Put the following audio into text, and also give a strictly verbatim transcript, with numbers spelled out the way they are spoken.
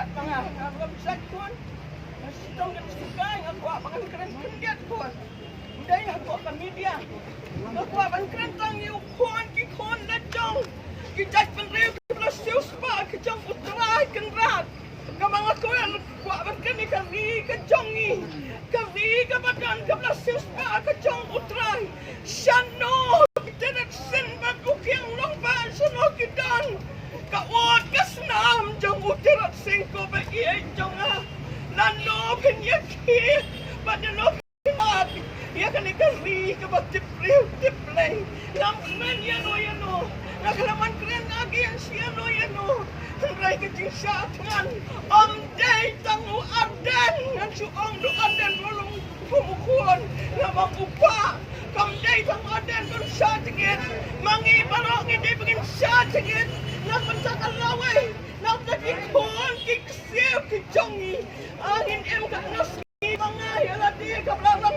Ba nga, nga ruh ngam shait khun. Nga shitom da ka sikai, nga kwah ba ngan kren khyndiat khun. Ym dei hapoh ka media. Nga kwah ban kren tang ïa u khun, ki khun la jong ki jaitbynriew kiba la siewspah ka jong U Trai Kynrad. Kaba nga kwah, kwah ban kren ïa ka ri ka jong ngi, ka ri kaba don kaba la siewspah ka jong U Trai. Shano ki Tyrot Sing bad u Kiang Nangbah, shano ki don? Ka ut ka snam jong u Tyrot Sing ko ba ïeit jong nga. Lano phin ïakhih bad lano phin mad ïa kane ka ri kaba tip briew tip Blei? Ngam kren ïano ïano. Nga khlem ban kren against ïano ïano. Hynrei ka jingshah thngan, ym dei tang u Ardent, ngan shu ong da u Ardent ruh long kum u khun, nga ong u pa. Kam dei tang u Ardent ban shah jingit. Ma ngi baroh ngi dei ba ngin shah jingit na ka bynta ka lawei, na ka bynta ki khun ki ksiew ki jong ngi. Ah, ngin im katno sngi ma nga ïa lade kaba la